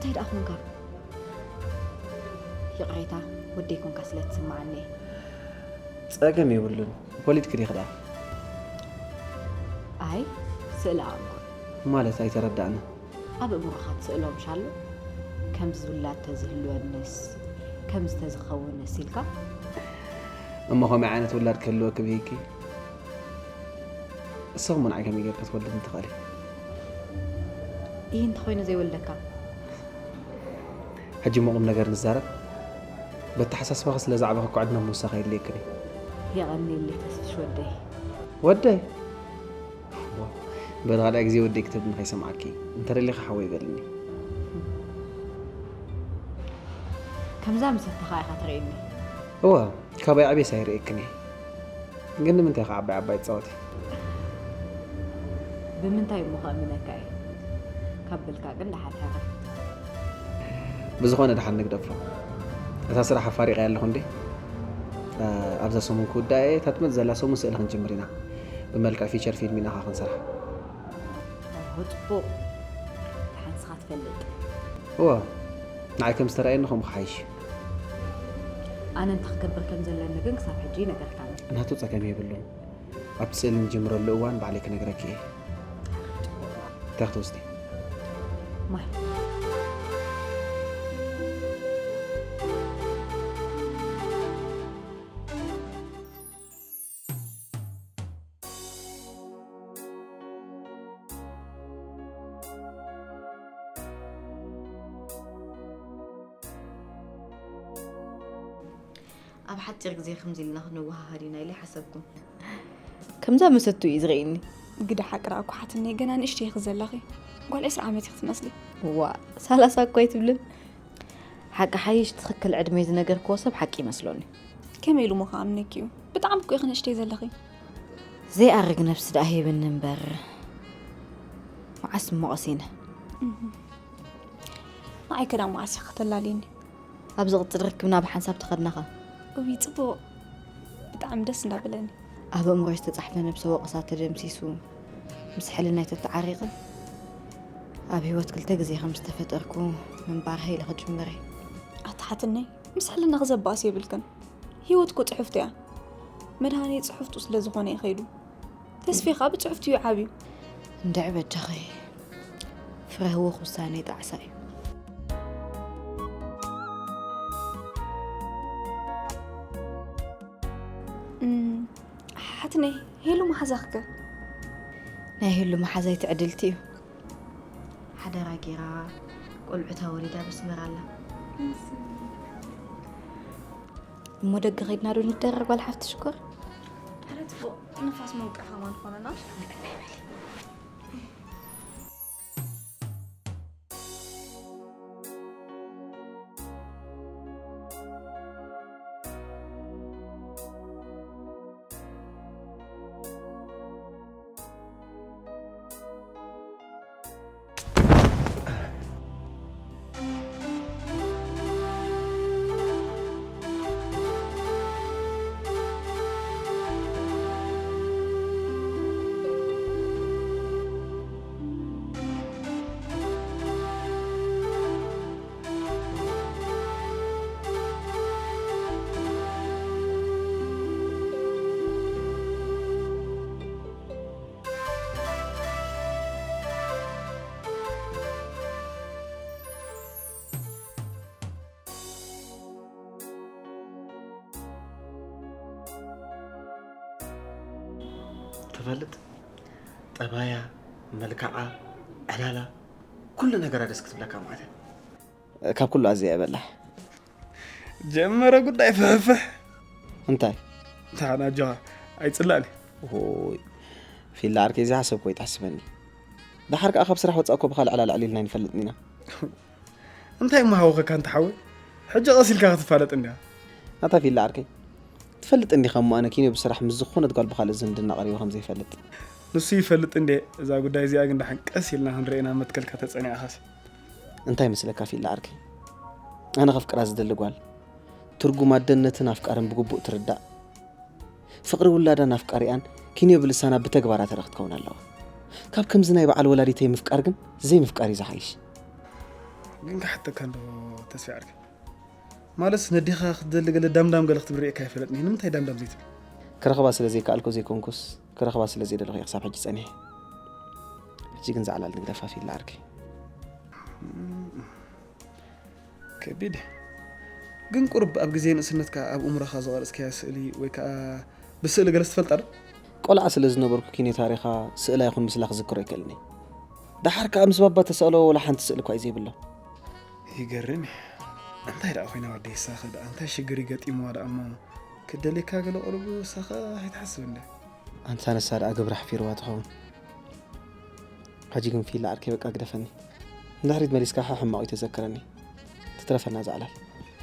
እንታይ ደኣ ኾንካ? ይቕሬታ፣ ወደይ ኮንካ ስለ ትስምዓኒ እየ። ጸገም የብሉን። ፖሊት ክዲኽ ደኣ? ኣይ፣ ስእለ ኣእምሮ። ማለት ኣይተረዳእና። ኣብ ኣእምሮኻ ትስእሎ ምሽ ኣሎ? ከምዚ ውላድ ተዝህልወንስ፣ ከምዚ ተዝኸውንስ ኢልካ? እሞ ከመይ ዓይነት ውላድ ክህልወኪ ብሂኪ? እሶም እውን ዓይ ከመይ ጌርካ ትወልድ እንትኽእል? ይህ እንተኾይኑ ዘይወልደካ? ሕጂ እሞ ቁም ነገር ንዛረብ። በተሓሳስባኺ ስለ ዛዕባኺ እኮ ዕድመ ምውሳኽ የድልየክን እዩ። የቐንየለይ ተስፍሽ ወደይ። ወደይ? በል ካልኣይ ግዜ ወደይ ክትብልኒ ከይሰምዓኪ። እንተደሊኺ ሓወይ በልኒ። ከምዛ ምሰተኻ ኢኻ ትርእየኒ። እወ፣ ካባይ ዓብየስ ኣይርእየክን እየ። ግን ንምንታይ ኢኻ ዓባይ ዓባይ ትጻወቲ? ብምንታይ እሞ ከእምነካ እየ? ካብ በልካ ግን ደሓን ሕረፍ። ብዝኾነ ደሓን ንግደፎ። እታ ስራሕ ኣፋሪቐያ ኣለኹ እንዴ? ኣብዛ ሰሙን ክውዳእ እየ። እታ ትመጽእ ዘላ ሰሙን ስእሊ ክንጅምር ኢና። ብመልክዕ ፊቸር ፊልም ኢና ኸዓ ክንሰርሓ። ኣሆ፣ ጽቡቕ። ደሓን ንስኻ ትፈልጥ። እወ፣ ንዓይ ከም ዝተረኣየኒ ከምኡ ክሓይሽ እዩ። ኣነ እንታይ ክገብር ከም ዘለኒ ግን ክሳብ ሕጂ ይነገርካኒ። ናቱ ጸገም የብሉን። ኣብቲ ስእሊ ንጅምረሉ እዋን ባዕለይ ክነግረኪ እየ። እንታይ ክትወስዲ? ማይ። ኣብ ሓጺር ግዜ ከምዚ ኢልና ክንወሃሃድ ኢና ኢለ ኣይሓሰብኩን። ከምዛ መሰቱ እዩ ዝርእየኒ። ግዳ ሓቂ ደኣ እኮ ሓትነይ፣ ገና ንእሽተይ ኢኺ ዘለኺ። ጓል ዕስራ ዓመት ኢኺ ትመስሊ። ዋ፣ ሰላሳ እኮ ኣይትብልን። ሓቂ ሓይሽ ትኽክል ዕድመይ ዝነገርክዎ ሰብ ሓቂ ይመስሎኒ። ከመይ ኢሉ እሞ ክኣምነኪ እዩ? ብጣዕሚ እኮ ኢኺ ንእሽተይ ዘለኺ። ዘይኣርግ ነብሲ ደኣ ሂብኒ እምበር። መዓስ እሞ ቀሲነ። እህ። ንዓይ ከ ደኣ መዓስ ኢኺ ከተላልይኒ? ኣብ ዝቕጽል ርክብና ብሓንሳብ ተኸድናኻ። እዊ ጽቡቕ። ብጣዕሚ ደስ እንዳበለኒ። ኣብ ኣእምሮይ ዝተጻሕፈ ነብሰ ወቐሳ ተደምሲሱ፣ ምስ ሕልናይ ተተዓሪቐ፣ ኣብ ህይወት ክልተ ግዜ ከም ዝተፈጠርኩ ምንባር ሃይለ ክጅምር እየ። ኣታ ሓትነይ፣ ምስ ሕልናኺ ዘባእስ የብልክን። ህይወት እኮ ጽሕፍቲ እያ። መድሃኔ ጽሕፍቱ ስለ ዝኾነ እዩ ከይዱ። ተስፌ ኸኣ ብጽሑፍቲ እዩ ዓብዩ። እንድዒ በጃኺ፣ ፍረ ህዉኽ ውሳኔ ጣዕሳ እዩ። እም፣ ሓትነይ፣ ሄሉ መሓዛኺ ከ? ናይ ሄሉ መሓዛይ ትዕድልቲ እዩ። ሓደራ ጌራ ቆልዑታ ወሊዳ በስመራ ኣላ። እሞ ደገ ኸይድና ዶ ንደረር ጓል ሓፍቲ ሽኮር? ኣረ ጽቡቕ፣ ንፋስ መውቅዒ ኸማን ኾነና። ትፈልጥ፣ ጠባያ፣ መልክዓ፣ ዕላላ፣ ኩሉ ነገራ ደስ ክትብለካ ማለት እያ። ካብ ኩሉ ኣዝያ እየ በላሕ። ጀመረ ጉዳይ ፍሕፍሕ። እንታይ? ታና ጆሃ ኣይጽላእን። ሆይ፣ ፊላ ዓርከይ፣ ዘይሓሰብኩ ኣይትሓስበኒ። ደሓር ከኣ ካብ ስራሕ ወጻእ እኮ ብኻልእ ዕላል ኣዕሊልና ኣይንፈልጥን ኢና። እንታይ እሞ ሃወኸካ ኣንታ ሓወይ? ሕጂ ቀስ ኢልካ ክትፋለጥ እንዲኻ። ኣታ ፊላ ዓርከይ፣ ትፈልጥ እንዲኻ እሞ ኣነ ኪንዮ ብስራሕ ምስ ዝኾነት ጓል ብኻልእ ዝምድና ቀሪበ ከም ዘይፈልጥ። ንሱ ይፈልጥ እንዴ? እዛ ጉዳይ እዚኣ ግን ደሓን ቀስ ኢልና ክንርእየና መትከልካ ተጸኒዕኻሲ። እንታይ መስለካ ፊላ ዓርከይ? ኣነ ከፍቅራ ዝደሊ ጓል፣ ትርጉም ኣደነትን ኣፍቃርን ብግቡእ ትርዳእ፣ ፍቕሪ ውላዳን ኣፍቃሪኣን ኪንዮ ብልሳና ብተግባራ ተርኢ ክትከውን ኣለዋ። ካብ ከምዚ ናይ በዓል ወላዲተይ ምፍቃር ግን ዘይምፍቃር እዩ ዝሓይሽ። ግን ክሓተካ እንዶ ተስፋ ዓርከይ። ማለትስ ነዴኻ ክትደሊ ገለ ዳምዳም ገለ ክትብል ርእየካ ኣይፈለጥኒ። ንምንታይ ዳምዳም ዘይትብል? ክረኽባ ስለ ዘይከኣልኩ ዘይኮንኩስ፣ ክረኽባ ስለ ዘይደለኹ እየ ክሳብ ሕጂ ጸኒሐ። ሕጂ ግን ዝዓላል ንግደፋ ፊላ ዓርከይ። ከቢድ። ግን ቁርብ ኣብ ግዜ ንእስነትካ ኣብ እምሮኻ ዝቐረጽካያ ስእሊ ወይ ከኣ ብስእሊ ገለስ ትፈልጣ ዶ? ቆልዓ ስለ ዝነበርኩ ኪነ ታሪኻ ስእላ ይኹን ምስላ ክዝክሮ ኣይክእልን እየ። ደሓር ከኣ ምስ ባባ ተሰእሎ ወላ ሓንቲ ስእሊ እኳ እዩ ዘይብሎም። ይገርም እዩ። እንታይ ደኣ ኮይና ወደይ ሳኸ ደኣ? እንታይ ሽግር ይገጢምዋ ደኣ እሞ? ክደልየካ ገለ ቁሩብ ሳኸ ኣይትሓስብ እንደ። ኣንታ ንሳ ደኣ ግብራ ሓፊርዋ ትኸውን። ሕጂ ግን ፊላ ዓርከይ በቃ ግደፈኒ። ንድሕሪት መሊስካ ሓ ሕማቕ እዩ ተዘክረኒ። ትትረፈና ዝዓላል።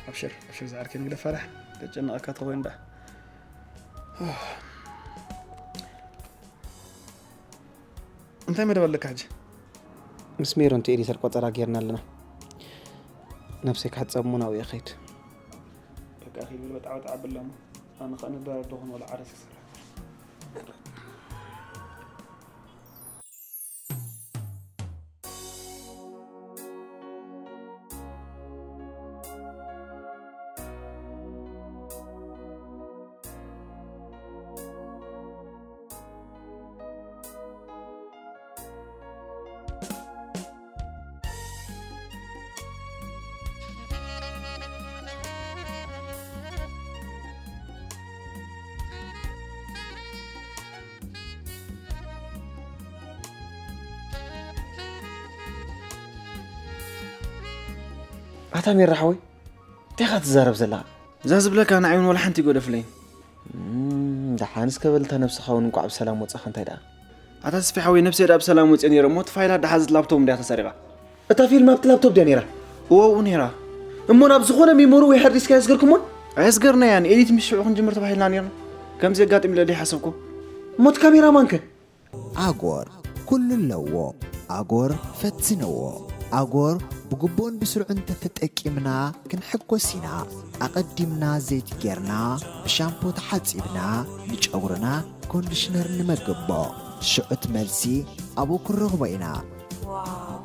ኣብሽር፣ ኣብሽር ዝዓርከይ ንግደፋ ደሓ። ተጨነቐካ ተኾይኑ ደኣ። እንታይ መደብ ኣለካ ሕጂ? ምስ ሜሮን እቲ ኤዲተር ቆጸራ ጌርና ኣለና። ነብሰይ ክሕጸብ እሞ ናብኡ እየ ክኸይድ። በቃ ኺድ ብል በጣዕ በጣዕ ኣብላ እሞ ኣነ ኸኣ ነዳረዶ ኹን ወላ ዓረስ ክሰርሕ። ኣታ ሜራ ሓወይ፣ እንታይ ኢኻ ትዛረብ ዘለኻ? እዛ ዝብለካ ንዓይ እውን ወላ ሓንቲ ይጎደፍለይን። እም፣ ደሓን እስከ በል፣ እታ ነብስኻ እውን እንቋዕ ብሰላም ወጻኻ። እንታይ ደኣ? ኣታ ተስፋ ሓወይ፣ ነብሰይ ደኣ ብሰላም ወጽየ ነይረ እሞ፣ እቲ ፋይላት ደሓዘት ላፕቶፕ እንድያ ተሰሪቓ። እታ ፊልም ኣብቲ ላፕቶፕ ድያ ነይራ? እወ፣ ኣብኡ ነይራ። እሞ ናብ ዝኾነ ሜሞሪ ወይ ሃርድ ዲስክ ኣየስገርኩሞን? ኣየስገርናያን፣ ኤዲት ምስ ሽዑ ክንጅምር ተባሂልና ነይርና። ከምዚ የጋጥም ኢለ ደይሓሰብኩ። እሞ እቲ ካሜራማን ከ? ኣጎር ኩሉ ኣለዎ። ኣጎር ፈትንዎ። ኣጎር ብግቡእን ብስሩዕን እንተተጠቂምና ክንሕጎስ ኢና። ኣቐዲምና ዘይቲ ጌርና ብሻምፖ ተሓጺብና ንጨጉርና ኮንዲሽነር ንመግቦ። ሽዑ እቲ መልሲ ኣብኡ ክንረኽቦ ኢና። ዋው!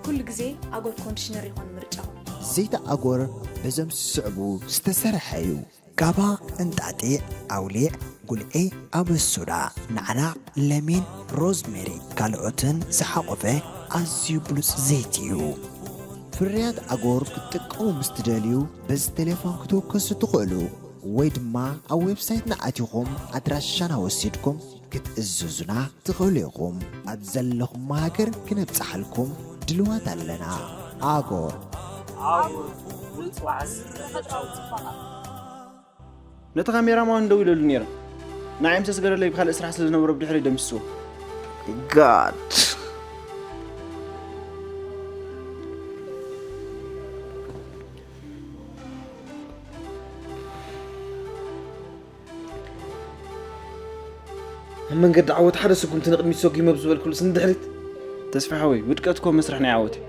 ኩሉ ግዜ ኣጎር ኮንዲሽነር ይኾን ምርጫኹም። ዘይቲ ኣጎር በዞም ዝስዕቡ ዝተሰርሐ እዩ። ጋባ፣ እንጣጢዕ፣ ኣውሊዕ፣ ጉልዒ፣ ኣበሱዳ፣ ናዕናዕ፣ ለሚን፣ ሮዝሜሪ ካልኦትን ዝሓቖፈ ኣዝዩ ብሉጽ ዘይቲ እዩ። ፍርያት ኣጎር ክትጥቀሙ ምስ ትደልዩ በዚ ቴሌፎን ክትውከሱ ትኽእሉ ወይ ድማ ኣብ ዌብሳይትና ኣቲኹም ኣድራሻና ወሲድኩም ክትእዝዙና ትኽእሉ ኢኹም። ኣብ ዘለኹም ሃገር ክነብጽሓልኩም ድልዋት ኣለና። ኣጎር። ነቲ ካሜራማን ደው ኢለሉ ነይረ። ንዓይ ምስ ኣስገረለይ ብኻልእ ስራሕ ስለ ዝነበሮ ብድሕሪ ደምስስዎ። God። ኣብ መንገዲ ዓወት ሓደ ስጉምቲ ንቕድሚት ሰጒመ ኣብ ዝበልኩሉስ ንድሕሪት። ተስፋ ሓወይ፣ ውድቀት እኮ መስርሕ ናይ ዓወት እዩ።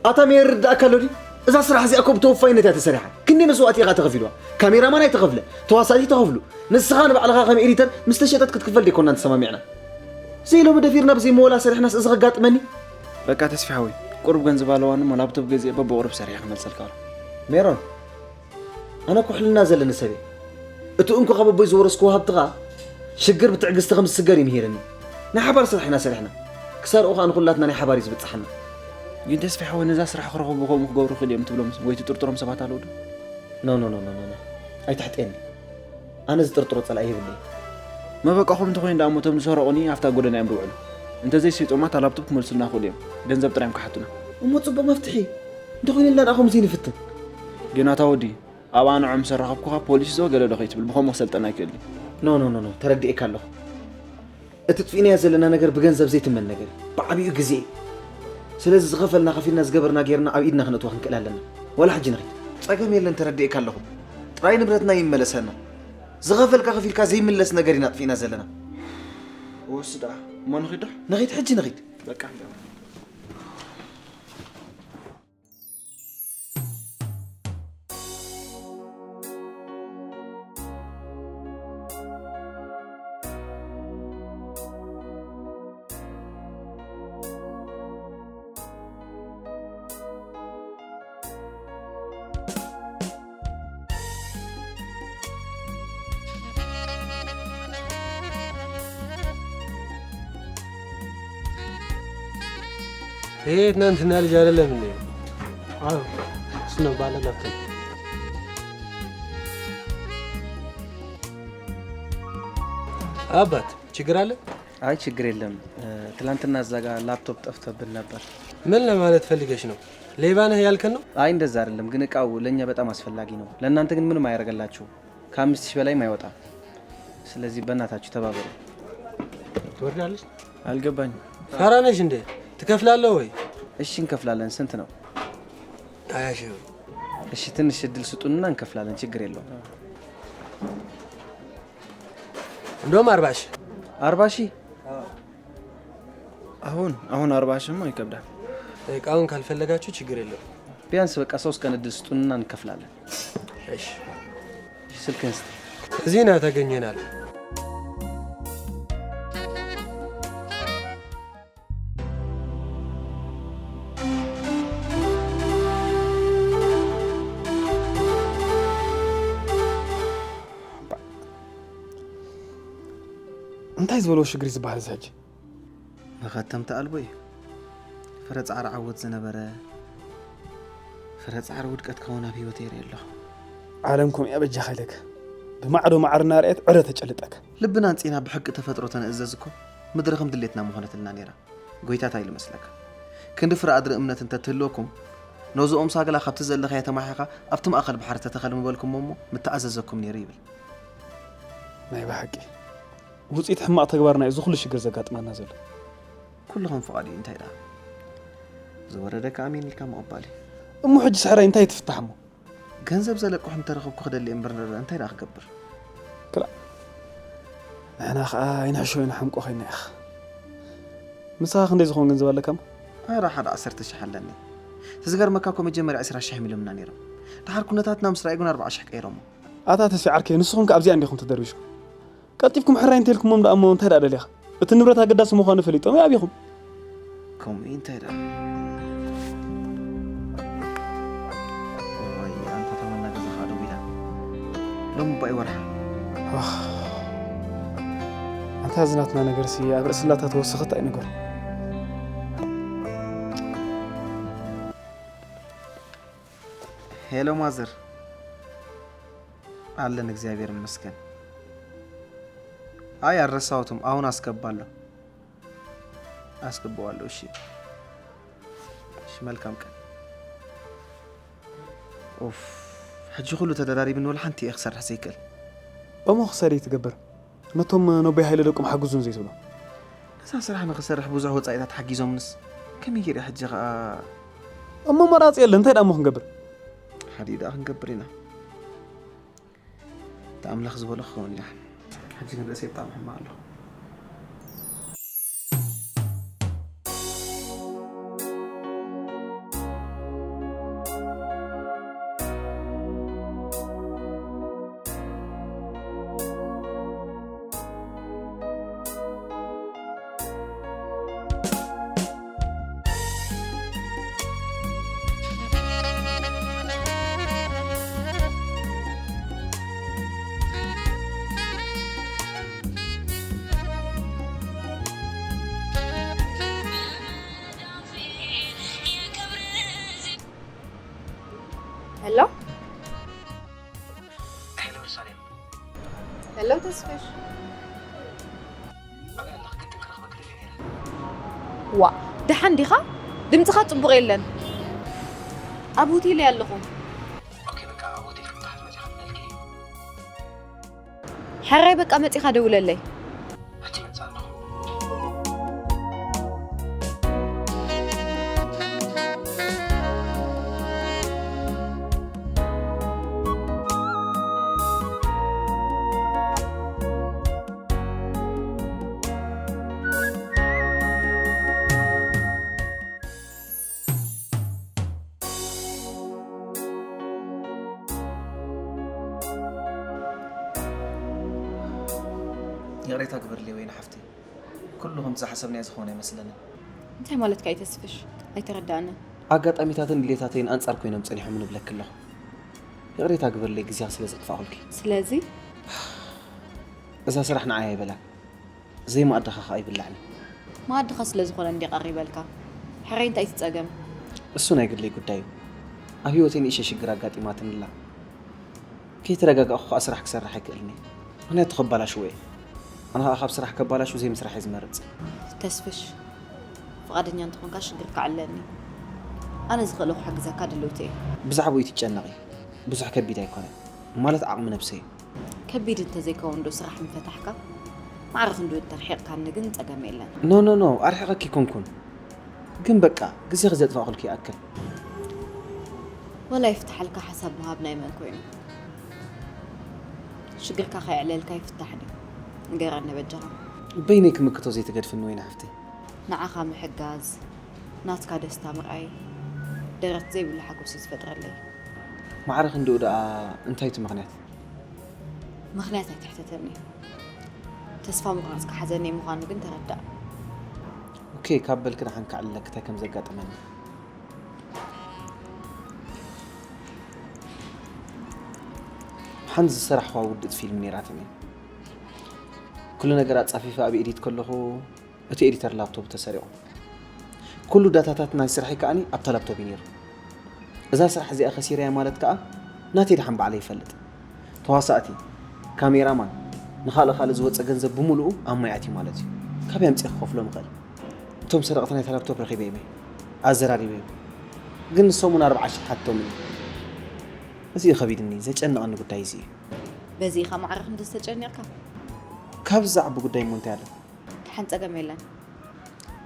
ኣታ ሜየር ርዳእካ ኣሎ ድዩ? እዛ ስራሕ እዚኣ እኮ ብተወፋይነት እያ ተሰሪሓ። ክንደይ መስዋእቲ ኢኻ ተኸፊልዋ? ካሜራማን ኣይተኸፍለ፣ ተዋሳእቲ ተኸፍሉ። ንስኻ ንባዕልኻ ከም ኤዲተር ምስ ተሸጠት ክትክፈል ደይኮናን ተሰማሚዕና። ዘይሎሚ ደፊርና ብዘይ መወላ ሰሪሕናስ እዚ ከጋጥመኒ? በቃ ተስፋ ሓወይ፣ ቁሩብ ገንዘብ ኣለዋኒ እሞ ላፕቶፕ ገዚኤ በብቑሩብ ሰሪሐ ክመልሰልካ ኣሎ። ሜሮን፣ ኣነ እኮ ሕልና ዘለኒ ሰብ እየ። እቲ እንኮ ካብ ኣቦይ ዝወረስክዎ ሃብቲ ኸኣ ሽግር ብትዕግስቲ ከም ዝስገር እዩ ምሂርኒ። ናይ ሓባር ስራሕ ኢና ሰሪሕና። ክሳርኡ ኸኣ ንኹላትና ናይ ሓባር እዩ ዝበጽሓና። ግን ተስፋ ሓወይ፣ ነዛ ስራሕ ክረኽቡ ከምኡ ክገብሩ ይኽእሉ እዮም ትብሎም ወይ ትጥርጥሮም ሰባት ኣለዉ ዶ? ኖ፣ ኖ፣ ኖ፣ ኖ፣ ኖ፣ ኖ። ኣይትሕጥየኒ። ኣነ ዝጥርጥሮ ጸላኢ የብለይን። መበቃኹም እንተኾይኑ ደኣ እሞ እቶም ዝሰረቑኒ ኣብታ ጎደና እዮም ዝውዕሉ። እንተዘይሰይጦማ እታ ላፕቶፕ ክመልሱልና ይኽእሉ እዮም። ገንዘብ ጥራይ እዮም ክሓቱና። እሞ ጽቡቕ መፍትሒ እንተኾይኑልና ደኣ ከምኡ ዘይንፍትን? ግን ኣታ ወዲ፣ ኣብኣ ንዖም ምስ ኣራኸብኩኻ ፖሊስ ዶ ገለ ዶ ከይትብል፣ ብኸምኡ ክሰልጠና ኣይክእልን እዩ። ኖ፣ ኖ፣ ኖ፣ ኖ፣ ተረዲኤካ ኣለኹ። እቲ ጥፊእናዮ ዘለና ነገር ብገንዘብ ዘይትመን ነገር እዩ። ብዓቢኡ ግዜ እዩ። ስለዚ ዝኸፈልና ከፊልና ዝገበርና ጌርና ኣብ ኢድና ክነእትዋ ክንክእል ኣለና። ዋላ ሕጂ ንኺድ። ጸገም የለን፣ ተረዲኤካ ኣለኹ። ጥራይ ንብረትና ይመለሰና። ዝኸፈልካ ከፊልካ ዘይምለስ ነገር ኢና ኣጥፊእና ዘለና። ወስ ደኣ። እሞ ንኺድ ዶ? ንኺድ፣ ሕጂ ንኺድ። በቃ። ይሄ ትናንትና ልጅ አይደለም እንዴ? አዎ፣ እሱ ነው ባለ ላፕቶፕ። አባት፣ ችግር አለ? አይ፣ ችግር የለም። እ፣ ትላንትና እዛ ጋር ላፕቶፕ ጠፍቶብን ነበር። ምን ለማለት ፈልገሽ ነው? ሌባ ነህ ያልከን ነው? አይ፣ እንደዛ አይደለም፣ ግን እቃው ለእኛ በጣም አስፈላጊ ነው። ለእናንተ ግን ምንም አያደርግላችሁም። ከአምስት ሺህ በላይም አይወጣም። ስለዚህ በእናታችሁ ተባበሩ። ትወርዳለች? አልገባኝም። ፋራ ነሽ እንዴ? ትከፍላለህ ወይ? እሺ፣ እንከፍላለን። ስንት ነው? ሃያ ሺህ ብር። እሺ፣ ትንሽ እድል ስጡንና እንከፍላለን። ችግር የለውም። እንደውም አርባ ሺህ። አርባ ሺህ? አሁን፣ አሁን አርባ ሺህማ ይከብዳል። እቃውን ካልፈለጋችሁ ችግር የለውም። ቢያንስ በቃ ሶስት ቀን እድል ስጡንና እንከፍላለን። እሺ። እሺ፣ ስልክህን ስጠኝ። እዚህ ና ተገኘናል። እንታይ ዝበሎ ሽግር እዩ ዝበሃል እዚ ሕጂ? መኸተምታ ኣልቦ እዩ። ፍረ ጻዕሪ ዓወት ዝነበረ፣ ፍረ ጻዕሪ ውድቀት ከውን ኣብ ህይወት የርኢ ኣለኹ። ዓለም ከምኡ እያ በጃኻ ኢለካ። ብማዕዶ ማዕርና ርኣየት ዕረ ተጨልጠካ። ልብና ኣንጺና ብሕቂ ተፈጥሮ ተንእዘዝ እኮ፣ ምድሪ ከም ድሌትና ምኾነትልና ነይራ። ጎይታ እንታይ ኢሉ መስለካ? ክንዲ ፍረ ኣድሪ እምነት እንተትህልወኩም፣ ነዞኦም ሳግላ ካብቲ ዘለኻዮ ተማሒኻ ኣብቲ ማእከል ባሕሪ ተተኸል ምበልኩሞ እሞ ምተኣዘዘኩም ነይሩ ይብል። ናይ ብሓቂ ውጽኢት ሕማቕ ተግባርና እዩ እዚ ኩሉ ሽግር ዘጋጥመና ዘሎ። ኩሉ ከም ፍቓዱ እዩ፣ እንታይ ደኣ? ዝወረደካ ኣሜን ኢልካ ምቕባል እዩ። እሞ ሕጂ ስሕራይ እንታይ ትፍታሕ እሞ? ገንዘብ ዘለቅሑ እንተረኸብኩ ክደሊ እምበር ንረአ እንታይ ደኣ ክገብር? ክላ-፣ ንሕና ኸኣ ኣይንሕሾ ኣይንሓምቆ ኸይና ኢኻ። ምሳኻ ክንደይ ዝኾን ገንዘብ ኣለካ እሞ? ኣረ ሓደ ዓሰርተ ሽሕ ኣለኒ። እቲ ዝገርመካ እኮ መጀመርያ ዕስራ ሽሕ እዮም ኢሎምና ነይሮም። ድሓር ኩነታትና ምስ ረኣዩ ግን ኣርብዓ ሽሕ ቀይሮሞ። ኣታ ተስፊ ዓርከይ፣ ንስኹም ከ ኣብዚኣ እንዲኹም ተደርቢሽኩም? ቀልጢፍኩም ሕራይ እንተልኩሞም ደኣ እሞ እንታይ ደኣ ደሊኻ? እቲ ንብረት ኣገዳሲ ምዃኑ ፈሊጦም ይኣብኹም። ከምኡ እዩ እንታይ ደኣ? እዋይ፣ ኣንታ ተመና ገዛኻ ደዊላ። ሎሚ እባ እዩ ወርሓ። ኣህ፣ ኣንታ እዚ ናትና ነገርሲ ኣብ ርእሲ ላታ ተወሰኸት ኣይነገሩ። ሄሎ ማዘር። ኣለን፣ እግዚኣብሔር ይመስገን። ኣይ ኣልረሳሁትም፣ ኣሁን ኣስገባለሁ። ኣስገባዋለሁ። እሺ፣ እሺ፣ መልካም ቀን። ኡፍ፣ ሕጂ ኩሉ ተደራሪብኒ፣ ወላ ሓንቲ እየ ክሰርሕ ዘይክእል። እሞ ክሰሪ ትገብር፣ ነቶም ነቦይ ሃይለ ደቆም ሓግዙን ዘይትብሎ? ነዛ ስራሕ ንክሰርሕ ብዙሕ ወጻኢታት ሓጊዞምንስ፣ ከመይ ገይረ ሕጂ ኸኣ? እሞ መራጺ የለን፣ እንታይ ደኣ እሞ ክንገብር? ሓዲኡ ደኣ ክንገብር ኢና። እቲ ኣምላኽ ዝበሎ ክኸውን ኢና። ሕጂ ግን ርእሰይ ብጣዕሚ ሕማቕ ኣሎ። ሄሎ፣ ሄሎ ሳሌም። ሄሎ ተስፍሽ። ኣበይ ኣለኺ? ቅድም ክረኽበኪ ደልየ ነይረ። ዋ፣ ደሓን ዲኻ? ድምፅኻ ፅቡቕ የለን። ኣብ ሆቴል እየ ኣለኹ። ኦኬ፣ በቃ ኣብ ሆቴል ክንበሃል መፂኻ ንበልኪ። ሕራይ በቃ መፂኻ ደውለለይ። ሕጂ መፅእ ኣለኹ። ይቕሬታ ግበርለይ ወይኒ ሓፍተይ፣ ኩሉ ከምቲ ዝሓሰብናዮ ዝኾነ ኣይመስለንን። እንታይ ማለትካ እዩ ተስፍሽ? ኣይተረዳእንን። ኣጋጣሚታትን ድሌታተይን ኣንጻር ኮይኖም ጸኒሖም ንብለኪ ኣለኹ። ይቕሬታ ግበርለይ ግዜኻ ስለ ዘጥፋእኩልኪ። ስለዚ? እዛ ስራሕ ንዓይ ኣይበላን። ዘይመኣድኻ ኸኣ ይብላዕኒ። መኣድኻ ስለ ዝኾነ እንድየ ቀሪበልካ። ሕራይ እንታይ እቲ ጸገም? እሱ ናይ ግለይ ጉዳይ እዩ። ኣብ ህይወተይ ንእሽተይ ሽግር ኣጋጢማትኒ ኣላ። ከይተረጋጋእኹ ከኣ ስራሕ ክሰርሕ ኣይክእልን እየ። ምኽንያቱ ከባላሽዎ እየ። ኣነ ከኣ ካብ ስራሕ ከባላሹ ዘይምስራሕ እየ ዝመርጽ። ተስፍሽ፣ ፍቓደኛ እንተኾንካ ሽግርካ ዕለኒ። ኣነ ዝኽእሎ ክሕግዘካ ድልውቲ እየ። ብዛዕባኡ ኣይትጨነቒ። ብዙሕ ከቢድ ኣይኮነን። ማለት ዓቕሚ ነብሰይ እዩ። ከቢድ እንተዘይከውን ዶ ስራሕ ምፈታሕካ? ማዕረ ክንድኡ እንተርሒቕካኒ ግን ጸገም የለን። ኖ ኖ ኖ፣ ኣርሒቐኪ ኣይኮንኩን። ግን በቃ ግዜኺ ዘጥፋእኹልኪ ይኣክል። ወላ ይፍትሓልካ ሓሳብ ምሃብ ናይ መን ኮይኑ? ሽግርካ ከየዕለልካ ይፍታሕ ድዩ? ንገረኒ በጃኻ። በይነይ ክምክቶ ዘይትገድፍኒ ወይኒ ሓፍተይ። ንዓኻ ምሕጋዝ፣ ናትካ ደስታ ምርኣይ ደረት ዘይብሉ ሓጎስ እዩ ዝፈጥረለይ። ማዕረ ክንድኡ ደኣ እንታይ እቲ ምኽንያት? ምኽንያት ኣይትሕተተኒ። ተስፋ ምቑራጽ ክሓዘኒ ምዃኑ ግን ተረዳእ። ኦኬ፣ ካብ በልኪ ደሓን ከዕልለኪ እንታይ ከም ዘጋጠመኒ። ሓንቲ ዝሰራሕዋ ውድእቲ ፊልም ነይራትኒ። ኩሉ ነገር ኣጻፊፈ ኣብ ኤዲት ከለኹ እቲ ኤዲተር ላፕቶፕ ተሰሪቑ። ኩሉ ዳታታት ናይ ስራሐይ ከኣኒ ኣብታ ላፕቶፕ እዩ ነይሩ። እዛ ስራሕ እዚኣ ከሲረያ ማለት ከኣ ናተይ ደሓን ባዕለይ ይፈልጥ። ተዋሳእቲ፣ ካሜራማን፣ ንኻልእ ካልእ ዝወፀ ገንዘብ ብምሉኡ ኣብ ማይ ኣትዩ ማለት እዩ። ካበይ ኣምፂኤ ክኸፍሎም እኽእል? እቶም ሰረቕቲ ናይታ ላፕቶፕ ረኺበዮም እየ፣ ኣዘራሪበዮም። ግን ንሶም እውን ኣርብዓ ሽሕ ሓቲቶምኒ። እዚ እዩ ከቢድኒ፣ ዘጨንቐኒ ጉዳይ እዚ እዩ። በዚ ኢኻ ማዕረ ክንድዚ ተጨኒቕካ? ካብዚ ዝዓቢ ጉዳይ እሞ እንታይ ኣሎ? ደሓን ጸገም የለን።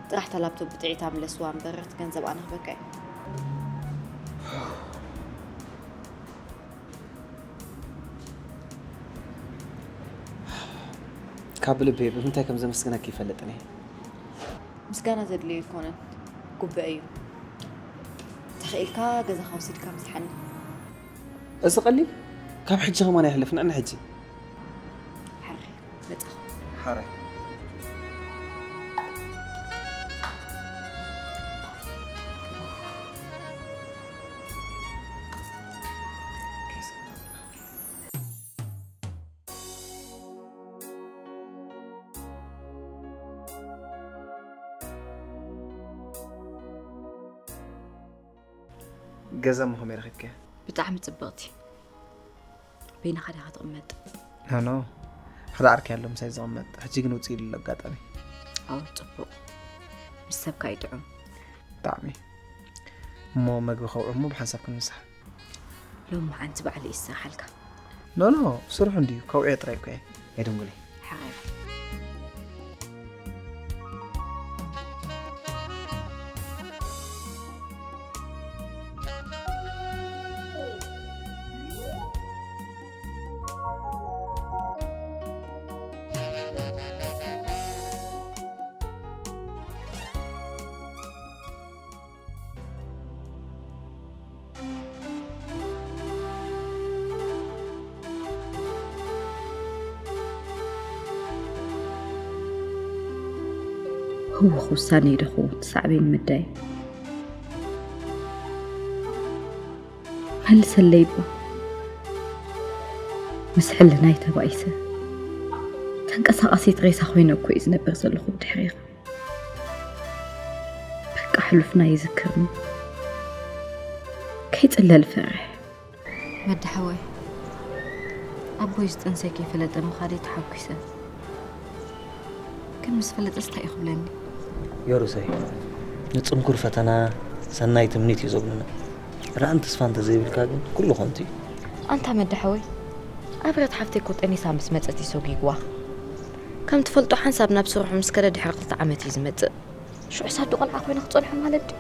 ጥራሕ እታ ላፕቶፕ ብጥዒታ ምለስዋ እምበር እቲ ገንዘብ ኣነ ክበካ እየ። ካብ ልበይ ብምንታይ ከም ዘመስግነኪ ይፈልጥን እየ። ምስጋና ዘድልዮ ኣይኮነን፣ ጉበአ እዩ። ተኽኢልካ ገዛኻ ወሲድካ ምጽሓኒ። እዚ ቀሊል፣ ካብ ሕጂ ከማን ኣይሕለፍን። ንሕጂ ሓራይ መጻኹ። ሓራይ። ገዛ እሞ ከመይ ረኺብክያ? ብጣዕሚ ጽብቕቲ። በይንኻ ዲኻ ትቕመጥ? ኖ ኖ፣ ሓደ ዓርከይ ኣሎ ምሳይ ዝቕመጥ። ሕጂ ግን ውፅእ ኢሉ ኣሎ ኣጋጣሚ። ኣዎ፣ ጽቡቕ። ምስ ሰብካ ይጥዑም። ብጣዕሚ። እሞ መግቢ ከውዑ እሞ ብሓንሳብ ክንምሳሕ። ሎማዓንቲ ባዕሉ እዩ ዝሰርሓልካ። ኖ ኖ፣ ስርሑ እንድዩ፣ ከውዕዮ ጥራይ እኮ እየ። የደንጉለይ። ሓራይ። ህውኽ ውሳነ እዩ ዶ ኸውን ሳዕቤን ምዳይ? መልሰለይ እባ። ምስ ሕልናይ ተባኢሰ ተንቀሳቓሲት ሬሳ ኮይነ እኮ እዩ ዝነብር ዘለኹ ብድሕሬኻ። በቃ ሕሉፍና ይዝክርኒ። ከይጽለል ፈርሕ። መድሓወይ፣ ኣቦይ ዝጥንሰይ ከይፈለጠ ምኻደይ ተሓጒሰ። ግን ምስ ፈለጠስ እንታይ እዩ ክብለኒ? ዮሩሰይ፣ ንጽንኩር ፈተና ሰናይ ትምኒት እዩ ዘብሉና። ራእን ተስፋ እንተዘይብልካ ግን ኩሉ ከንቱ እዩ። ኣንታ መድሓወይ፣ ኣብረት ሓፍተይ እኮ ጠኒሳ ምስ መጸት እዩ ሰጒግዋ። ከም ትፈልጦ ሓንሳብ ናብ ስርሑ ምስ ከደ ድሕሪ ክልተ ዓመት እዩ ዝመጽእ። ሽዑ ሳዱ ቆልዓ ኮይነ ክጸንሖ ማለት ድዩ?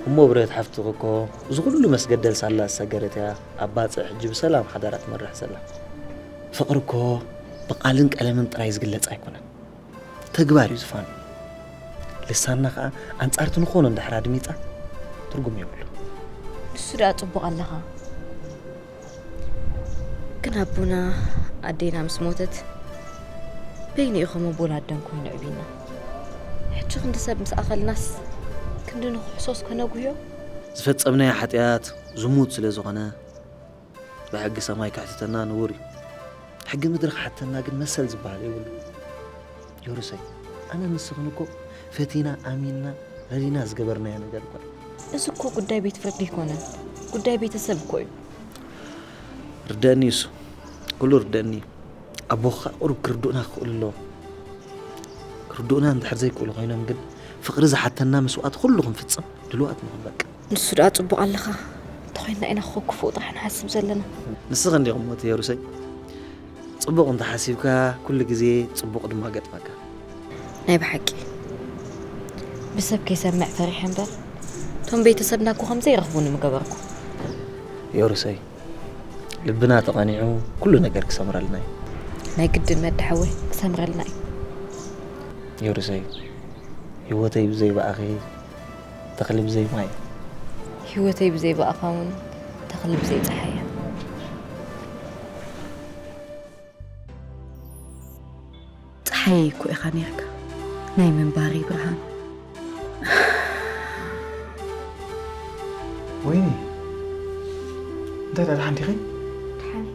እሞ ብረት ሓፍትኽ እኮ እዚ ኩሉ መስገደል ሳላ ዝሰገረት እያ። ኣብ ባጽዕ ሕጂ ብሰላም ሓዳራ ትመርሕ ዘላ። ፍቕሪ እኮ ብቓልን ቀለምን ጥራይ ዝግለጽ ኣይኮነን። ተግባር እዩ ዝፋኑ። ልሳና ኸኣ ኣንጻርቲ ንኾኖ እንድሕር ኣድሚጻ ትርጉም የብሉ። ንሱ ደኣ ጽቡቕ ኣለኻ። ግን ኣቦና ኣዴና ምስ ሞተት በይኑ እዩ ከም ኣቦን ኣደን ኮይኑ ዕብዩና። ሕጂ ክንዲ ሰብ ምስ ኣኸልናስ ክንዲ ንኽሕሶስ ከነጉህዮ? ዝፈጸምናዮ ሓጢኣት ዝሙት ስለ ዝኾነ ብሕጊ ሰማይ ከሕትተና ንቡር እዩ። ሕጊ ምድሪ ክሓተና ግን መሰል ዝበሃል የብሉ። ዮሩሰይ፣ ኣነ ንስኽን እኮ ፈቲና ኣሚንና ለሊና ዝገበርናዮ ነገር እኳ እዩ። እዚ እኮ ጉዳይ ቤት ፍርዲ ኣይኮነን፣ ጉዳይ ቤተሰብ እኮ እዩ። ርደአኒ እሱ፣ ኩሉ ርደአኒ። ኣቦኻ ቁሩብ ክርድኡና ክኽእሉ ኣለዎም። ክርድኡና እንድሕር ዘይክእሉ ኮይኖም ግን ፍቕሪ ዝሓተና መስዋእቲ ኩሉ ክንፍጽም ድልዋት ንኹን በቃ። ንሱ ደኣ ጽቡቕ ኣለኻ፣ እንተኾይንና ኢና ኮ ክፉእ ጥራሕ ንሓስብ ዘለና። ንስኺ እንዲኹም ሞት የሩሰይ። ጽቡቕ እንተሓሲብካ ኩሉ ግዜ ጽቡቕ ድማ ገጥመካ። ናይ ብሓቂ ብሰብ ከይሰምዕ ፈሪሐ እምበር እቶም ቤተሰብና እኮ ከምዘይረኽቡኒ ምገበርኩ። ዮርሰይ ልብና ተቐኒዑ ኩሉ ነገር ክሰምረልና እዩ። ናይ ግድን መድሓወይ ክሰምረልና እዩ። ዮርሰይ ህይወተይ ብዘይ ብኣኺ ተኽሊ ብዘይ ማይ። ህይወተይ ብዘይ ብኣኻ እውን ተኽሊ ብዘይ ፀሓይ እያ። ፀሓየይ እኮ ኢኻ ነይርካ ናይ ምንባረይ ብርሃን። ወይኒ እንታይ ደኣ ደሓን ዲኺ? ደሓን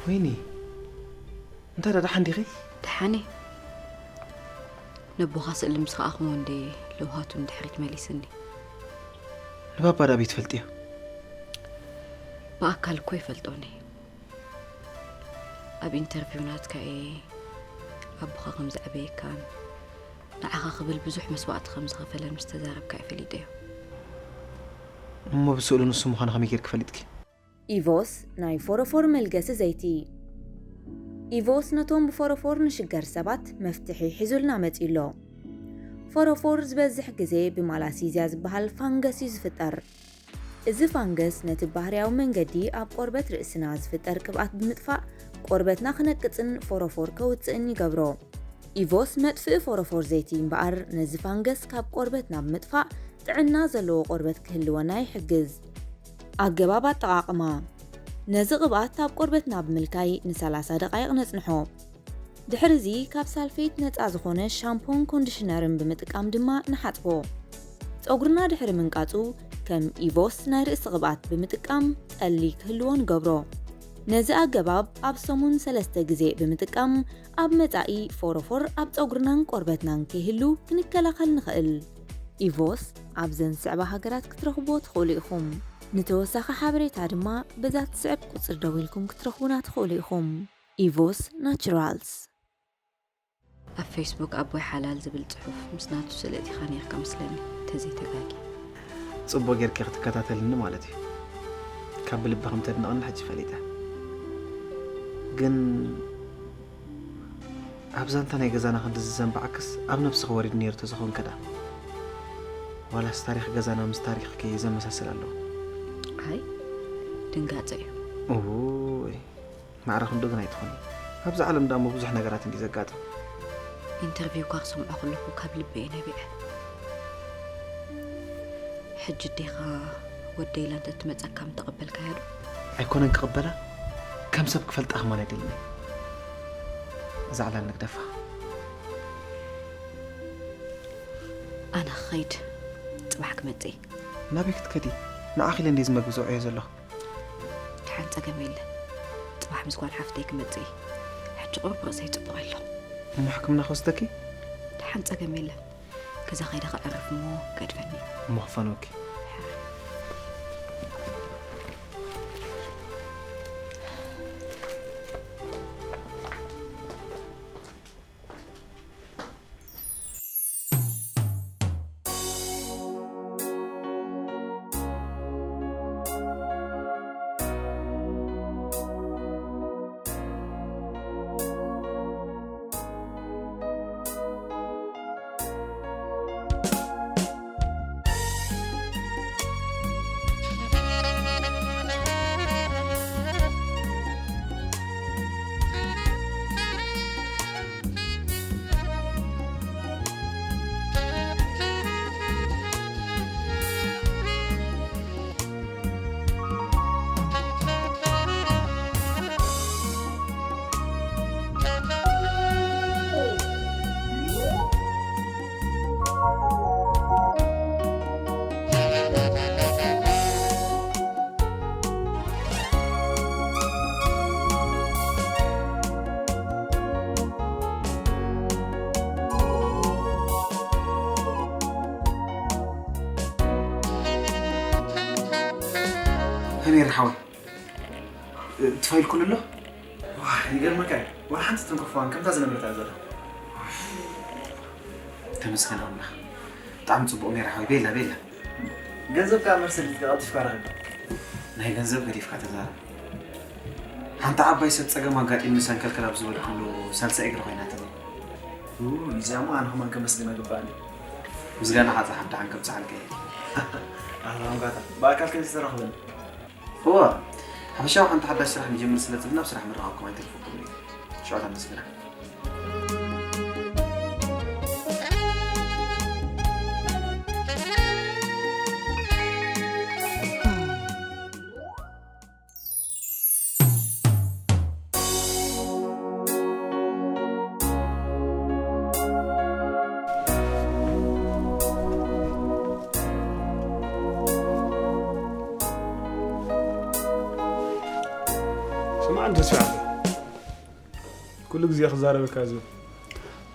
ወይኒ እንታይ ደኣ ደሓን ዲኺ? ደሓን እየ። ነቦኻ ስእሊ ምስ ረኣኹዎ እንድየ ለውሃቱ ንድሕሪት መሊስኒ። ንባባ ዳ ኣበይ ትፈልጥዮ? ብኣካል እኮ ይፈልጦኒ። ኣብ ኢንተርቪው ናትካ እየ ኣቦኻ ከም ዘዕበየካን ንዓኻ ክብል ብዙሕ መስዋእቲ ከም ዝኸፈለን ምስ ተዛረብካ እየ ፈሊጠዮ። እሞ ብስእሉ ንሱ ምዃኑ ከመይ ጌርኪ ፈሊጥኪ? ኢቮስ ናይ ፎሮፎር መልገሲ ዘይቲ። ኢቮስ ነቶም ብፎሮፎር ንሽገር ሰባት መፍትሒ ሒዙልና መጺኡ ኣሎ። ፎሮፎር ዝበዝሕ ግዜ ብማላሲዝያ ዝበሃል ፋንገስ እዩ ዝፍጠር። እዚ ፋንገስ ነቲ ባህርያዊ መንገዲ ኣብ ቆርበት ርእስና ዝፍጠር ቅብኣት ብምጥፋእ ቆርበትና ክነቅጽን ፎሮፎር ከውጽእን ይገብሮ። ኢቮስ መጥፍኢ ፎሮፎር ዘይቲ እምበኣር ነዚ ፋንገስ ካብ ቆርበትና ብምጥፋእ ጥዕና ዘለዎ ቆርበት ክህልወና ይሕግዝ። ኣገባብ ኣጠቓቕማ። ነዚ ቅብኣት ኣብ ቆርበትና ብምልካይ ንሰላሳ ደቓይቕ ነጽንሖ። ድሕሪ እዚ ካብ ሳልፌት ነጻ ዝኾነ ሻምፖን ኮንዲሽነርን ብምጥቃም ድማ ንሓጽቦ። ጸጉርና ድሕሪ ምንቃጹ ከም ኢቮስ ናይ ርእሲ ቅብኣት ብምጥቃም ጠሊ ክህልዎ ንገብሮ። ነዚ ኣገባብ ኣብ ሰሙን ሰለስተ ግዜ ብምጥቃም ኣብ መጻኢ ፎሮፎር ኣብ ጸጉርናን ቆርበትናን ከይህሉ ክንከላኸል ንኽእል። ኢቮስ ኣብዘን ዝስዕባ ሃገራት ክትረኽብዎ ትኽእሉ ኢኹም። ንተወሳኺ ሓበሬታ ድማ በዛ ትስዕብ ቁጽሪ ደዊልኩም ክትረኽቡና ትኽእሉ ኢኹም። ኢቮስ ናቹራልስ። ኣብ ፌስቡክ ኣቦይ ሓላል ዝብል ጽሑፍ ምስ ናቱ ስእሊ ኣእቲኻ ነይርካ መስለኒ ተዘይተጋግየ። ጽቡቕ ጌርኪ ክትከታተልኒ ማለት እዩ። ካብ ብልቢ ከም ተድንቕኒ ሕጂ ፈሊጠ። ግን ኣብ ዛንታ ናይ ገዛና ክንዲ ዝዘንባዕክስ ኣብ ነብስኺ ወሪዱ ነይሩ ተዝኸውን ከዳ? ዋላስ ታሪኽ ገዛና ምስ ታሪኽኪ ዘመሳስል ኣለዎ? ኣይ ድንጋጸ እዩ። እውይ ማዕረ ክንዱ ግን ኣይትኾኒ። ኣብዚ ዓለም ዳሞ ብዙሕ ነገራት እንዲ ዘጋጥም። ኢንተርቪውካ ክሰምዖ ከለኹ ካብ ልበ እየ ነቢዐ። ሕጂ ዴኻ ወደይ ኢላ እንተትመጸካ ምተቐበልካያ ዶ? ኣይኮነን ክቕበላ ከም ሰብ ክፈልጣ ከማን ኣይደልን እየ። እዛ ዕላል ንግደፋ። ኣነ ክኸይድ ጽባሕ ክመጽእ እየ። ናበይ ክትከዲ? ንዓኺ ኢለ እንድየ እዚ መግቢ ዘውዕዮ ዘለኹ። ደሓን ጸገም የለን። ጽባሕ ምስ ጓል ሓፍተይ ክመጽእ እየ። ሕጂ ቁሩብ ርእሰይ ጽቡቕ ኣሎ። እሞ ሕክምና ክወስደኪ? ደሓን ጸገም የለን። ገዛ ከይደ ከዕርፍ እሞ ገድፈኒ። እሞ ክፋንወኪ። ሜሪ ሓወይ፣ እቲ ፋይል ኩሉ ኣሎ? ዋ፣ ይገርመካ እዩ። ዋላ ሓንቲ ትንከፍዋን ከምታ ዝነበረት እያ ዘላ። ተመስገን ኣምላኽ። ብጣዕሚ ጽቡቕ ሜሪ ሓወይ። ቤላ፣ ቤላ። ገንዘብ ከኣ መርሰዲት ቀልጢፍካ ረኺብካ። ናይ ገንዘብ ገዲፍካ ተዛረብ። ሓንቲ ዓባይ ሰብ ጸገም ኣጋጢምኒ ሰንከልከል ኣብ ዝበልኩሉ ሳልሳይ እግሪ ኮይናትኒ። ኡ፣ እዚኣ እሞ ኣነ ከማን ከመስግና ግባኣኒ። ምስጋና ሓጻ ሓብቲ ሓንከብ ጻዕልከ። ኣህላን ጋታ፣ ብኣካል ከይተራኸበኒ። እዋ፣ ሓፈሻዊ ሓንቲ ሓዳሽ ስራሕ ንጀምር ስለ ዝብል ናብ ስራሕ ምርኻብኩም ኣይተርፈኩም እዩ። ሽዑ ተመስግና። ስማዕ እንተ ስማዕ። ኩሉ ግዜ ክዛረበካ ዝብል።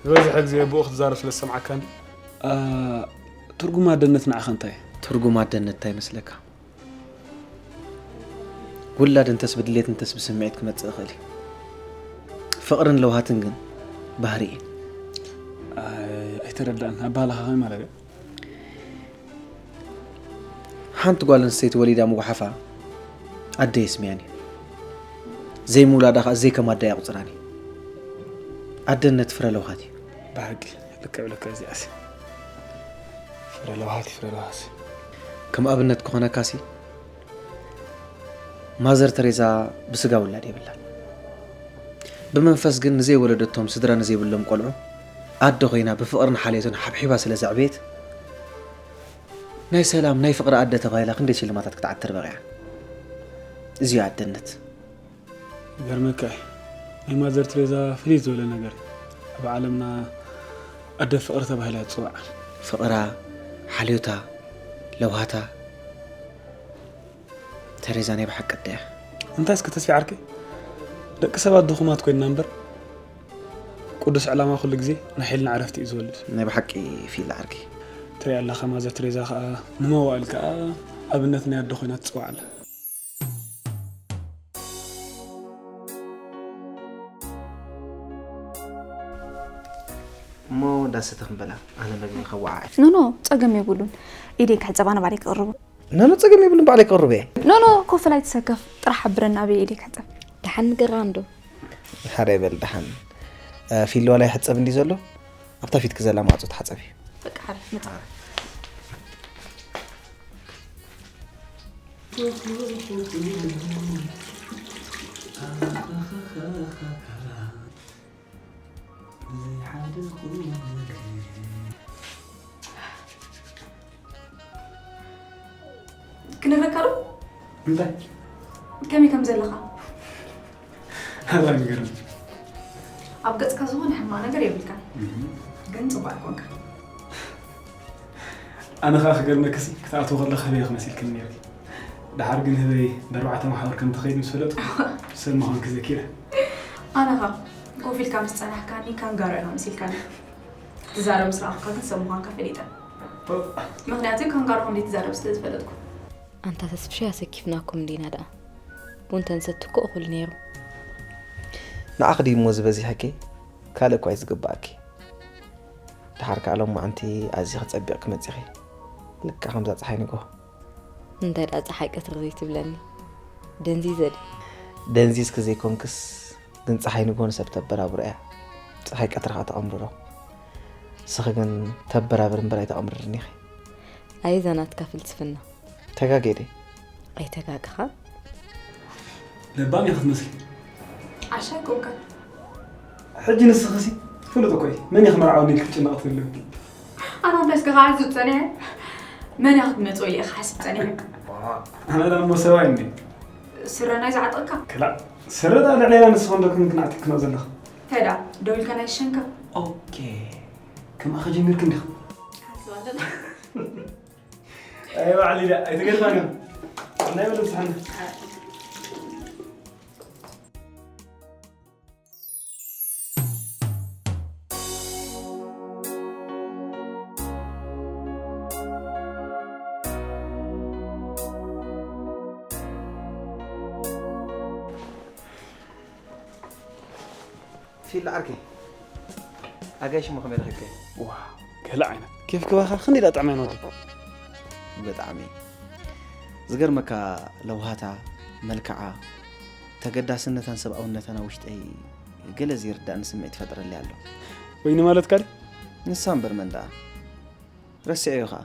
ዝበዝሐ ግዜ ብኡ ክትዛረብ ስለ ዝሰምዓካን። ኣ፣ ትርጉም ኣደነት ንዓኻ እንታይ እዩ? ትርጉም ኣደነት እንታይ ይመስለካ? ውላድ እንተስ ብድሌት እንተስ ብስምዒት ክመጽእ ይኽእል እዩ። ፍቕርን ለውሃትን ግን ባህሪ እዩ። ኣይ፣ ኣይተረዳእን። ኣባህላኻ ከመይ ማለት እዩ? ሓንቲ ጓል ኣንስተይቲ ወሊዳ ምጉሓፋ ኣደ የስምያን እዩ። ዘይምውላዳ ኸኣ ዘይከም ኣደ ኣየቑጽራን እዩ። ኣደነት ፍረ ለውሃት እዩ። ብሓቂ ልክዕ ብለካ እዚኣስ። ፍረ ለውሃት እዩ፣ ፍረ ለውሃት። ከም ኣብነት ክኾነካሲ፣ ማዘር ተሬዛ ብስጋ ውላድ የብላን። ብመንፈስ ግን ንዘይወለደቶም ስድራ ንዘይብሎም ቆልዑ ኣደ ኮይና ብፍቕርን ሓልዮትን ሓብሒባ ስለ ዘዕበየት፣ ናይ ሰላም፣ ናይ ፍቕሪ ኣደ ተባሂላ ክንደይ ሽልማታት ክትዓትር በቒዓ። እዚ'ዩ ኣደነት። ይገርመካ እዩ። ናይ ማዘር ተሬዛ ፍልይ ዝበለ ነገር እዩ። ኣብ ዓለምና ኣደ ፍቕሪ ተባሂላ እያ ትጽዋዕ። ፍቕራ፣ ሓልዮታ፣ ለውሃታ፣ ተሬዛ ናይ ብሓቂ ኣደ እያ። እንታይ እስከ ተስፊ ዓርከይ? ደቂ ሰባት ድኹማት ኮይንና እምበር፣ ቅዱስ ዕላማ ኩሉ ግዜ ናይ ሓይልና ዕረፍቲ እዩ ዝወልድ። ናይ ብሓቂ ፊል ዓርከይ። ትሪኣ ኣለኻ፣ ማዘር ተሬዛ ኸኣ ንመዋእል ከኣ ኣብነት ናይ ኣደ ኮይና ትጽዋዕ ኣላ። እሞ ዳስ ተኽንበላ፣ ኣነ መግቢ ከዋዓዕ። ኖ፣ ኖ፣ ጸገም የብሉን። ኢደይ ክሕጸብ ኣነ ባዕለይ ክቕርቦ። ኖ፣ ኖ፣ ጸገም የብሉን፣ ባዕለይ ክቕርብ እየ። ኖ፣ ኖ፣ ኮፍ ኢላ ኣይትሰከፍ፣ ጥራሕ ሓብረኒ ኣበይ ኢደይ ክሕጸብ። ደሓን ንገራ እንዶ። ሓደይ በል ደሓን። እ፣ ፊልዋ ላይ ሕጸብ እንዲ ዘሎ፣ ኣብታ ፊትኪ ዘላ ማዕጾ ተሓጸቢ። በቃ ሓደይ፣ መጻ። ክነግረካ ዶ? እንታይ? ከመይ ከም ዘለኻ? ኣላ ይገርም። ኣብ ገጽካ ዝኾነ ሕማቕ ነገር የብልካን። እህ። ግን ጽቡቕ ኣይኮንካ። ኣነ ኸኣ ክገርመክሲ፣ ክትኣትዎ ከለኺ ህበይ ኢኺ መሲልክኒ ነይርኪ። ደሓር ግን ህበይ ብኣርባዕተ መሓውር ከም ትኸይድ ምስ ፈለጥኩ፣ ሰብ ምዃንኪ ዘኪረ። ኣነ ኸኣ ኮፍ ኢልካ ምስ ጸናሕካኒ ካንጋሮ ኢኻ መሲልካኒ። ትዛረብ ምስ ረኣኹካ ግን ሰብ ምዃንካ ፈሊጠ። ኦ። ምኽንያቱ ካንጋሮ ከም ዘይትዛረብ ስለ ዝፈለጥኩ። ኣንታ ተስፍሻ ኣሰኪፍናኩም እንዲና ደኣ። ቡን ተንሰቲ እኮ እኹል ነይሩ። ንዓኺ ድዩ እሞ ዝበዚሐኪ? ካልእ እኳ እዩ ዝግባኣኪ። ደሓር ከኣ ሎማዓንቲ ኣዚኺ ጸቢቕኪ መጺኺ። ልክዕ ከምዛ ጸሓይ ንግሆ። እንታይ ደኣ ጸሓይ ቀትሪ ዘይትብለኒ? ደንዚዘ ድየ? ደንዚዝኪ ዘይኮንክስ፣ ግን ጸሓይ ንግሆ ንሰብ ተበራብሮ እያ። ጸሓይ ቀትሪ ከኣ ተቐምርሮ። ንስኺ ግን ተበራብሪ እምበር ኣይተቐምርርን ኢኺ። ኣይ፣ እዛ ናትካ ፍልስፍና። ተጋግየ ድየ? ኣይተጋገኻን። ለባም ኢኻ ትመስሊ። ዓሻ ኣይኮንካን። ሕጂ ንስኽሲ ፍሉጥ እኮ እዩ። መን እዩ ክመርዓወኒ ኢልኪ ትጭነቒ ትህልዊ? ኣነ እንታይ እስከ ክሓስብ ጸኒሐ? መን እያ ክትመጽኦ ኢለ እየ ክሓስብ ጸኒሐ? ኣነ ደኣ እሞ ሰብኣይ እንዴ? ስረ ናይ ዝዓጠቕካ? ክላእ፣ ስረ ደኣ ልዕሌና ንስኺ እንዶ ክንክን ኣዕጢቕክኖ ዘለኺ። እንታይ ደኣ፣ ደው ኢልካ ናይ ሸንካ? ኦኬ፣ ከምኣ ከጀሚርኪ እንዲኺ? ሓስብ ኣለና። ኣይ፣ ባዕሊ ደኣ፣ ኣይትገርፋን እዮም። ናይ በለ ብዝሓና። ኢላ ዓርከይ ኣጋይሽ እሞ ከመይ ረኺብከ? ዋ ገለ ዓይነት ኬፍ ክባኻ ክንደይ ዳ ጥዕመ ወዲ። ብጣዕሚ ዝገርመካ ለውሃታ፣ መልክዓ፣ ተገዳስነታን ሰብኣውነታን ኣብ ውሽጠይ ገለ ዘይርዳእኒ ስምዒት ይፈጥረለይ ኣሎ። ወይኒ ማለት ካዲ ንሳ እምበር መን ደኣ ረሲዐዮ ኸኣ።